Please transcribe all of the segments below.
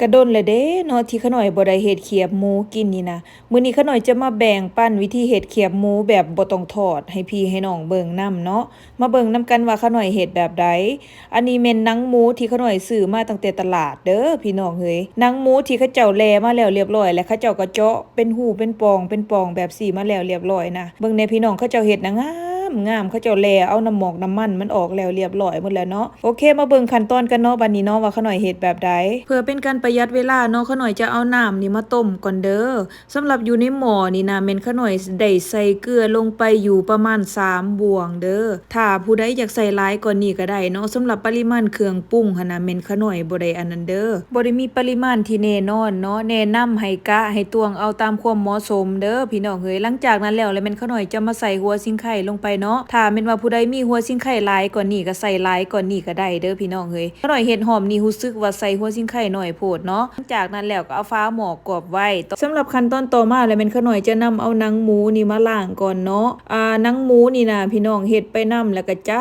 ກະດົນແລ້ວເດ້ເນາະ ທີ່ຂະນ້ອຍບໍ່ໄດ້ເຮັດຂຽບໝູກິນນີ້ນະ. ມື້ນີ້ຂະນ້ອຍຈະມາແບ່ງປັນວິທີເຮັດຂຽບໝູແບບບໍ່ຕ້ອງທອດໃຫ້ພີ່ໃຫ້ນ້ອງເບິ່ງນຳເນາະ. ມາເບິ່ງນຳກັນວ່າຂະນ້ອຍເຮັດແບບໃດ. ອັນນີ້ແມ່ນໜັງໝູທີ່ຂະນ້ອຍຊື້ມາຕັ້ງແຕ່ຕະຫຼາດເດີພີ່ນ້ອງເອີຍ. ໜັງໝູທີ່ເຂົາເຈົ້າແລ່ມາແລ້ວລຽບລ້ອຍ ແລະ ເຂົາເຈົ້າກໍເຈາະເປັນຮູເປັນປ່ອງ ເປັນປ່ອງແບບນີ້ມາແລ້ວລຽບລ້ອຍນະ. ເບິ່ງແດ່ພີ່ນ້ອງ ເຂົາເຈົ້າເຮັດນະງາມ ງາມ ເຂົາເຈົ້າແລ່ເອົານ້ຳໝອກນ້ຳມັນມັນອອກແລ້ວລຽບລ້ອຍໝົດແລ້ວເນາະ. ໂອເຄ ມາເບິ່ງຂັ້ນຕອນກັນເນາະ ບັດນີ້ເນາະ ວ່າຂະນ້ອຍເຮັດແບບໃດ. ເພື່ອເປັນການປະຢັດເວລາເນາະ ຂະນ້ອຍຈະເອົານ້ຳນີ້ມາຕົ້ມກ່ອນເດີ. ສຳລັບຢູ່ໃນໝໍ້ນີ້ນະ ແມ່ນຂະນ້ອຍໄດ້ໃສ່ເກືອລົງໄປຢູ່ປະມານສາມບ່ວງເດີ. ຖ້າຜູ້ໃດຢາກໃສ່ຫຼາຍກວ່ານີ້ກໍໄດ້ເນາະ. ສຳລັບປະລິມານເຄື່ອງປຸງຫັ້ນນະ ແມ່ນຂະນ້ອຍບໍ່ໄດ້ອັນນັ້ນເດີ ບໍ່ໄດ້ມີປະລິມານທີ່ແນ່ນອນເນາະ. ແນະນຳໃຫ້ກະໃຫ້ຕວງເອົາຕາມຄວາມເໝາະສົມເດີພີ່ນ້ອງເອີຍ. ຫຼັງຈາກນັ້ນແລ້ວ ແລ້ວແມ່ນຂະນ້ອຍຈະມາໃສ່ຫົວສີໄຄລົງໄປເນາະ. ຖ້າແມ່ນວ່າຜູ້ໃດມີຫົວສີໄຄຫຼາຍກວ່ານີ້ ກໍໃສ່ຫຼາຍກວ່ານີ້ກໍໄດ້ເດີພີ່ນ້ອງເອີຍ. ຂະນ້ອຍເຮັດຮອບນີ້ຮູ້ສຶກວ່າໃສ່ຫົວສີໄຄໜ້ອຍໂພດເນາະ. ຫຼັງຈາກນັ້ນແລ້ວກໍເອົາຝາໝໍ້ກວບໄວ້. ສຳລັບຂັ້ນຕອນຕໍ່ມາ ແລ້ວແມ່ນຂະນ້ອຍຈະນຳເອົາໜັງໝູນີ້ມາລ້າງກ່ອນເນາະ. ອ່າ ໜັງໝູນີ້ນະ ພີ່ນ້ອງເຮັດໄປນຳ ແລ້ວກໍຈັ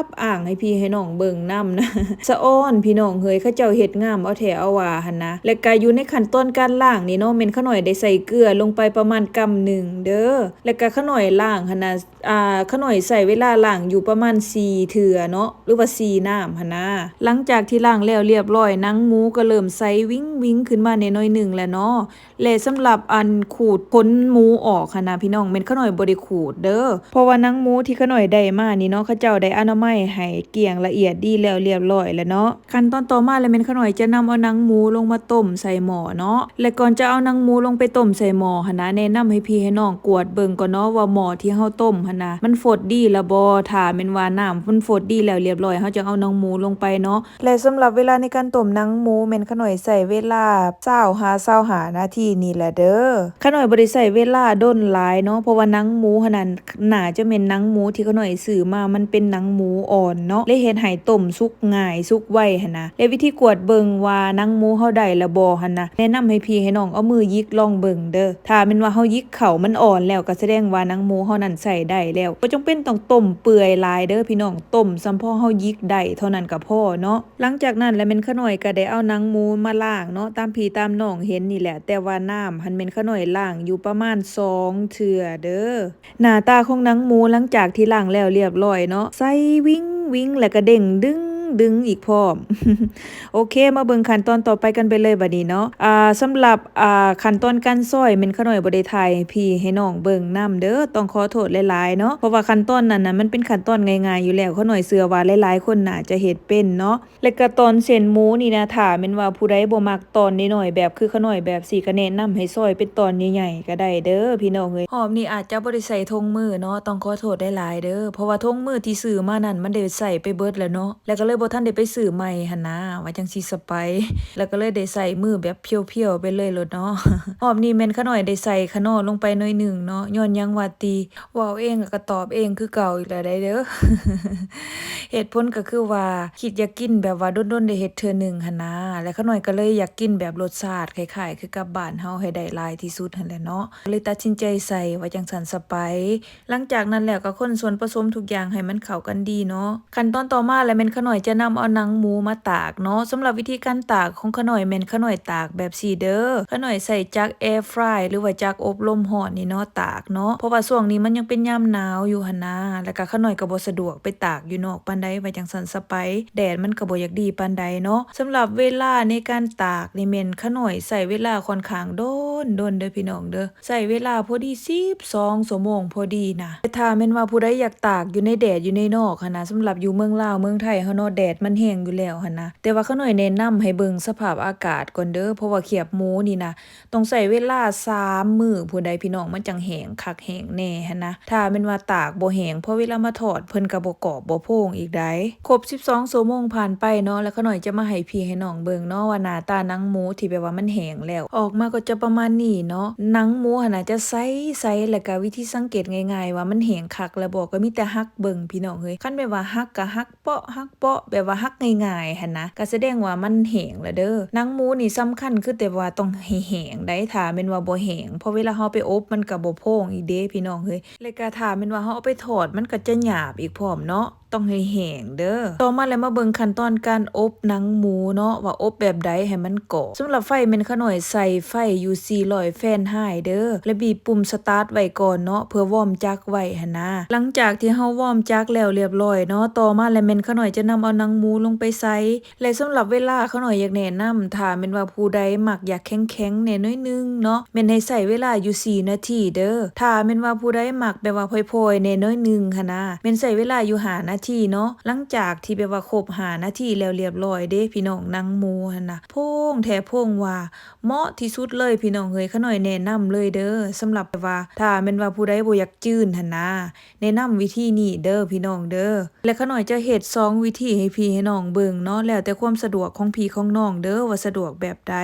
ບອ່າງໃຫ້ພີ່ໃຫ້ນ້ອງເບິ່ງນຳນະ. ສະອອນພີ່ນ້ອງເອີຍ ເຂົາເຈົ້າເຮັດງາມເອົາແທ້ເອົາວ່າຫັ້ນນະ. ແລ້ວກໍຢູ່ໃນຂັ້ນຕອນການລ້າງນີ້ເນາະ ແມ່ນຂະນ້ອຍໄດ້ໃສ່ເກືອລົງໄປປະມານກຳໜຶ່ງເດີ. ແລ້ວກໍຂະນ້ອຍລ້າງຫັ້ນນະ ອ່າ ຂະນ້ອຍໃຊ້ເວລາລ້າງຢູ່ປະມານສີ່ເທື່ອເນາະ ຫຼືວ່າສີ່ນ້ຳຫັ້ນນາ. ຫຼັງຈາກທີ່ລ້າງແລ້ວລຽບລ້ອຍ ໜັງໝູກໍເລີ່ມໃສວິງໆຂຶ້ນມາແດ່ໜ້ອຍໜຶ່ງແລ້ວເນາະ. ແລະ ສຳລັບອັນຂູດຂົນໝູອອກຫັ້ນນະ ພີ່ນ້ອງ ແມ່ນຂະນ້ອຍບໍ່ໄດ້ຂູດເດີ ເພາະວ່າໜັງໝູທີ່ຂະນ້ອຍໄດ້ມານີ້ເນາະ ເຂົາເຈົ້າໄດ້ອະນາໄມໃຫ້ກ້ຽງລະອຽດດີແລ້ວລຽບລ້ອຍແລ້ວເນາະ. ຂັ້ນຕອນຕໍ່ມາ ແລ້ວແມ່ນຂະນ້ອຍຈະນຳເອົາໜັງໝູລົງມາຕົ້ມໃສ່ໝໍ້ເນາະ. ແລະ ກ່ອນຈະເອົາໜັງໝູລົງໄປຕົ້ມໃສ່ໝໍ້ຫັ້ນນະ ແນະນຳໃຫ້ພີ່ໃຫ້ນ້ອງກວດເບິ່ງກ່ອນເນາະ ວ່າໝໍ້ທີ່ເຮົາຕົ້ມຫັ້ນນະ ມັນຟົດດີລະບໍ່. ຖ້າແມ່ນວ່ານ້ຳມັນຟົດດີແລ້ວລຽບລ້ອຍ ເຮົາຈະເອົາໜັງໝູລົງໄປເນາະ. ແລະ ສຳລັບເວລາໃນການຕົ້ມໜັງໝູ ແມ່ນຂະນ້ອຍໃຊ້ເວລາຊາວຫາຊາວຫ້ານາທີນີ້ແຫຼະເດີ. ຂະນ້ອຍບໍ່ໄດ້ໃຊ້ເວລາດົນຫຼາຍເນາະ ເພາະວ່າໜັງໝູຫັ້ນນະ ໜ້າຈະແມ່ນໜັງໝູທີ່ຂະນ້ອຍຊື້ມາ ມັນເປັນໜັງໝູອ່ອນເນາະ ເລີຍເຮັດໃຫ້ຕົ້ມສຸກງ່າຍ ສຸກໄວຫັ້ນນະ. ແລະ ວິທີກວດເບິ່ງວ່າໜັງໝູເຮົາໄດ້ລະບໍ່ຫັ້ນນະ ແນະນຳໃຫ້ພີ່ໃຫ້ນ້ອງເອົາມືຫຍິກລອງເບິ່ງເດີ. ຖ້າແມ່ນວ່າເຮົາຫຍິກເຂົ້າມັນອ່ອນແລ້ວ ກໍສະແດງວ່າໜັງໝູເຮົານັ້ນໃຊ້ໄດ້ແລ້ວ. ບໍ່ຈຳເປັນຕ້ອງຕົ້ມເປື່ອຍຫຼາຍເດີພີ່ນ້ອງ ຕົ້ມສ່ຳພໍເຮົາຫຍິກໄດ້ເທົ່ານັ້ນກໍພໍເນາະ. ຫຼັງຈາກນັ້ນ ແລ້ວແມ່ນຂະນ້ອຍກໍໄດ້ເອົາໜັງໝູມາລ້າງເນາະ ຕາມພີ່ຕາມນ້ອງເຫັນນີ້ແຫຼະ ແຕ່ວ່ານ້ຳຫັ້ນແມ່ນຂະນ້ອຍລ້າງຢູ່ປະມານສອງເທື່ອເດີ. ໜ້າຕາຂອງໜັງໝູຫຼັງຈາກທີ່ລ້າງແລ້ວລຽບລ້ອຍເນາະ ໃສວິງວິງ ແລ້ວກໍເດ້ງດຶງດຶງອີກພ້ອມ. ໂອເຄ ມາເບິ່ງຂັ້ນຕອນຕໍ່ໄປກັນໄປເລີຍບັດນີ້ເນາະ. ອ່າ ສຳລັບ ອ່າ ຂັ້ນຕອນການຊອຍ ແມ່ນຂະນ້ອຍບໍ່ໄດ້ຖ່າຍໃຫ້ພີ່ໃຫ້ນ້ອງເບິ່ງນຳເດີ ຕ້ອງຂໍໂທດຫຼາຍໆເນາະ ເພາະວ່າຂັ້ນຕອນນັ້ນນະ ມັນເປັນຂັ້ນຕອນງ່າຍໆຢູ່ແລ້ວ ຂະນ້ອຍເຊື່ອວ່າຫຼາຍໆຄົນໜ້າຈະເຮັດເປັນເນາະ. ແລະກະຕອນເສັ້ນໝູນີ້ນະ ຖ້າແມ່ນວ່າຜູ້ໃດບໍ່ມັກຕອນນ້ອຍໆ ແບບຄືຂະນ້ອຍແບບຊີ້ ກະແນະນຳໃຫ້ຊອຍເປັນຕອນໃຫຍ່ໆກະໄດ້ເດີພີ່ນ້ອງເອີຍ. ຮອບນີ້ອາດຈະບໍ່ໄດ້ໃສ່ຖົງມືເນາະ ຕ້ອງຂໍໂທດຫຼາຍໆເດີ ເພາະວ່າຖົງມືທີ່ຊື້ມານັ້ນ ມັນໄດ້ໃຊ້ໄປເບິດແລ້ວເນາະ ແລະກະເລີຍບໍ່ທັນໄດ້ໄປຊື້ໃໝ່ຫັ້ນນາ ວ່າຈັ່ງຊີ້ສະໄປ ແລະກະເລີຍໄດ້ໃຊ້ມືແບບພຽວໆໄປເລີຍໂລດເນາະ. ຮອບນີ້ແມ່ນຂະນ້ອຍໄດ້ໃສ່ຂະໜໍ່ລົງໄປໜ້ອຍໜຶ່ງເນາະ ຍ້ອນຫຍັງວ່າຕິ ເວົ້າເອງແລ້ວກໍຕອບເອງຄືເກົ່າອີກແລ້ວໃດເດີ. ເຫດຜົນກໍຄືວ່າ ຄິດຢາກກິນແບບວ່າດົນໆໄດ້ເຮັດເທື່ອໜຶ່ງຫັ້ນນາ ແລະຂະນ້ອຍກໍເລີຍຢາກກິນແບບລົດຊາດຄ້າຍໆຄືກັບບ້ານເຮົາໃຫ້ໄດ້ຫຼາຍທີ່ສຸດຫັ້ນແຫຼະເນາະ ກໍເລີຍຕັດສິນໃຈໃສ່ວ່າຈັ່ງຊັ້ນສະໄປ. ຫຼັງຈາກນັ້ນແລ້ວກໍຄົນສ່ວນປະສົມທຸກຢ່າງໃຫ້ມັນເຂົ້າກັນດີເນາະ. ຂັ້ນຕອນຕໍ່ມາແລ້ວແມ່ນຂະນ້ອຍຈະນຳເອົາໜັງໝູມາຕາກເນາະ. ສຳລັບວິທີການຕາກຂອງຂະນ້ອຍແມ່ນຂະນ້ອຍຕາກແບບຊີ້ເດີ ຂະນ້ອຍໃຊ້ຈັກ air fry ຫຼືວ່າຈັກອົບລົມຮ້ອນນີ້ເນາະ ຕາກເນາະ ເພາະວ່າຊ່ວງນີ້ມັນຍັງເປັນຍາມໜາວຢູ່ຫັ້ນນາ ແລ້ວກະຂະນ້ອຍກໍບໍ່ສະດວກໄປຕາກຢູ່ນອກປານໃດ ວ່າຈັ່ງຊັ້ນສະໄປ ແດດມັນກໍບໍ່ຢາກດີປານໃດເນາະ. ສຳລັບເວລາໃນການຕາກນີ້ແມ່ນຂະນ້ອຍໃຊ້ເວລາຂ້ອນຂ້າງດົນໆເດີພີ່ນ້ອງເດີ ໃຊ້ເວລາພໍດີສິບສອງຊົ່ວໂມງພໍດີນະ. ແຕ່ຖ້າແມ່ນວ່າຜູ້ໃດຢາກຕາກຢູ່ໃນແດດຢູ່ໃນນອກຫັ້ນນະ ສຳລັບຢູ່ເມືອງລາວເມືອງໄທເຮົາເນາະ ແດດມັນແຮງຢູ່ແລ້ວຫັ້ນນະ ແຕ່ວ່າຂະນ້ອຍແນະນຳໃຫ້ເບິ່ງສະພາບອາກາດກ່ອນເດີ ເພາະວ່າຂຽບໝູນີ້ນະ ຕ້ອງໃຊ້ເວລາສາມມື້ພຸ້ນໃດ໋ພີ່ນ້ອງ ມັນຈັ່ງແຫ້ງຄັກແຫ້ງແນ່ຫັ້ນນະ. ຖ້າແມ່ນວ່າຕາກບໍ່ແຫ້ງ ພໍເວລາມາທອດເພິ່ນກໍບໍ່ກອບບໍ່ໂພງອີກໃດ໋. ຄົບສິບສອງຊົ່ວໂມງຜ່ານໄປເນາະ ແລ້ວຂະນ້ອຍຈະມາໃຫ້ພີ່ໃຫ້ນ້ອງເບິ່ງເນາະ ວ່າໜ້າຕາໜັງໝູທີ່ແບບວ່າມັນແຫ້ງແລ້ວ ອອກມາກໍຈະປະມານນີ້ເນາະ. ໜັງໝູຫັ້ນນະຈະໃສໆ ແລ້ວກະວິທີສັງເກດງ່າຍໆວ່າມັນແຫ້ງຄັກແລ້ວບໍ່ ກໍມີແຕ່ຫັກເບິ່ງພີ່ນ້ອງເອີຍ ຄັນແບບວ່າຫັກກະຫັກ ເປາະ ຫັກເປາະ ແບບວ່າຫັກງ່າຍໆຫັ້ນນະ ກະສະແດງວ່າມັນແຫ້ງແລ້ວເດີ. ໜັງໝູນີ້ສຳຄັນຄືແຕ່ວ່າຕ້ອງໃຫ້ແຫ້ງໃດ໋ ຖ້າແມ່ນວ່າບໍ່ແຫ້ງ ເພາະເວລາເຮົາໄປອົບມັນກະບໍ່ໂພງອີກເດ້ພີ່ນ້ອງເອີຍ ແລະກະຖ້າແມ່ນວ່າເຮົາເອົາໄປທອດມັນກະຈະຫຍາບອີກພ້ອມເນາະ. ຕ້ອງໃຫ້ແຫ້ງເດີ້. ຕໍ່ມາແລ້ວມາເບິ່ງຂັ້ນຕອນການອົບໜັງໝູເນາະ ວ່າອົບແບບໃດໃຫ້ມັນກອບ. ສຳລັບໄຟແມ່ນຂະນ້ອຍໃສ່ໄຟຢູ່ສີ່ຮ້ອຍຟາເຣນໄຮເດີ້ ແລະບີບປຸ່ມສະຕາດໄວ້ກ່ອນເນາະ ເພື່ອວອມຈັກໄວ້ຫັ້ນນາ. ຫຼັງຈາກທີ່ເຮົາວອມຈັກແລ້ວລຽບລ້ອຍເນາະ ຕໍ່ມາແລ້ວແມ່ນຂະນ້ອຍຈະນຳເອົາໜັງໝູລົງໄປໃສ່ ແລະສຳລັບເວລາ ຂະນ້ອຍຢາກແນະນຳ ຖ້າແມ່ນວ່າຜູ້ໃດມັກຢາກແຂງໆແດ່ໜ້ອຍໜຶ່ງເນາະ ແມ່ນໃຫ້ໃຊ້ເວລາຢູ່ສີ່ນາທີເດີ້. ຖ້າແມ່ນວ່າຜູ້ໃດມັກແບບວ່າຜ່ອຍໆແດ່ໜ້ອຍໜຶ່ງຫັ້ນນະ ແມ່ນໃຊ້ເວລາຢູ່ຫ້ານາທີເນາະ. ຫຼັງຈາກທີ່ແບບວ່າຄົບຫ້ານາທີແລ້ວລຽບລ້ອຍເດ້ພີ່ນ້ອງ ໜັງໝູຫັ້ນນະ ໂພງແທ້ໂພງວ່າ ເໝາະທີ່ສຸດເລີຍພີ່ນ້ອງເອີຍ ຂະນ້ອຍແນະນຳເລີຍເດີ້. ສຳລັບແບບວ່າ ຖ້າແມ່ນວ່າຜູ້ໃດບໍ່ຢາກຈືນຫັ້ນນະ ແນະນຳວິທີນີ້ເດີ້ພີ່ນ້ອງເດີ້. ແລະຂະນ້ອຍຈະເຮັດສອງວິທີໃຫ້ພີ່ໃຫ້ນ້ອງເບິ່ງເນາະ ແລ້ວແຕ່ຄວາມສະດວກຂອງພີ່ຂອງນ້ອງເດີ້ ວ່າສະດວກແບບໃດ.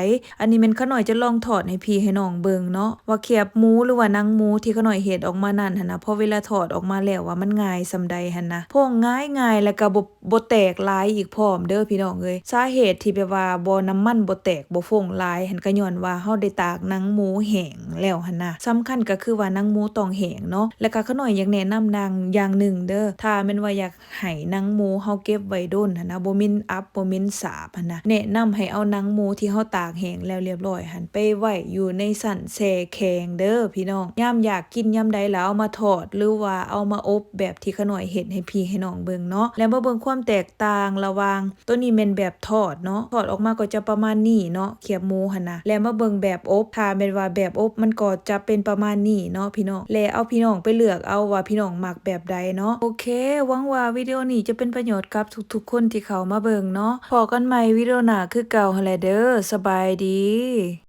ອັນນີ້ແມ່ນຂະນ້ອຍຈະລອງທອດໃຫ້ພີ່ໃຫ້ນ້ອງເບິ່ງເນາະ ວ່າແຄບໝູ ຫຼືວ່າໜັງໝູທີ່ຂະນ້ອຍເຮັດອອກມານັ້ນຫັ້ນນະ ພໍເວລາທອດອອກມາແລ້ວວ່າມັນງ່າຍສ່ຳໃດຫັ້ນນະ ໂພງງ່າຍໆ ແລ້ວກໍບໍ່ ບໍ່ແຕກຫຼາຍອີກພ້ອມເດີ້ພີ່ນ້ອງເອີຍ. ສາເຫດທີ່ແບບວ່າບໍ່ ນ້ຳມັນບໍ່ແຕກບໍ່ຟົງຫຼາຍຫັ້ນ ກໍຍ້ອນວ່າເຮົາໄດ້ຕາກໜັງໝູແຫ້ງແລ້ວຫັ້ນນະ. ສຳຄັນກໍຄືວ່າໜັງໝູຕ້ອງແຫ້ງເນາະ. ແລ້ວກໍຂະນ້ອຍຢາກແນະນຳນາງຢ່າງໜຶ່ງເດີ້ ຖ້າແມ່ນວ່າຢາກໃຫ້ໜັງໝູເຮົາເກັບໄວ້ດົນຫັ້ນນະ ບໍ່ເໝັນອັບ ບໍ່ເໝັນສາບຫັ້ນນະ ແນະນຳໃຫ້ເອົາໜັງໝູທີ່ເຮົາຕາກແຫ້ງແລ້ວລຽບລ້ອຍຫັ້ນ ໄປໄວ້ຢູ່ໃນຊັ້ນແຊ່ແຂງເດີ້ພີ່ນ້ອງ. ຍາມຢາກກິນຍາມໃດລະເອົາມາທອດ ຫຼືວ່າເອົາມາອົບ ແບບທີ່ຂະນ້ອຍເຮັດໃຫ້ພີ່ໃຫ້ນ້ອງເບິ່ງເນາະ. ແລ້ວມາເບິ່ງຄວາມແຕກຕ່າງລະຫວ່າງ ໂຕນີ້ແມ່ນແບບທອດເນາະ ທອດອອກມາກໍຈະປະມານນີ້ເນາະ ແຄບໝູຫັ້ນນະ. ແລ້ວມາເບິ່ງແບບອົບ ຖ້າແມ່ນວ່າແບບອົບມັນກໍຈະເປັນປະມານນີ້ເນາະພີ່ນ້ອງ. ແລະເອົາພີ່ນ້ອງໄປເລືອກເອົາວ່າພີ່ນ້ອງມັກແບບໃດເນາະ. ໂອເຄ ຫວັງວ່າວິດີໂອນີ້ຈະເປັນປະໂຫຍດກັບທຸກໆຄົນທີ່ເຂົ້າມາເບິ່ງເນາະ. ພໍ້ກັນໃໝ່ວິດີໂອໜ້າຄືເກົ່າຫັ້ນແຫຼະເດີ້. ສະບາຍດີ.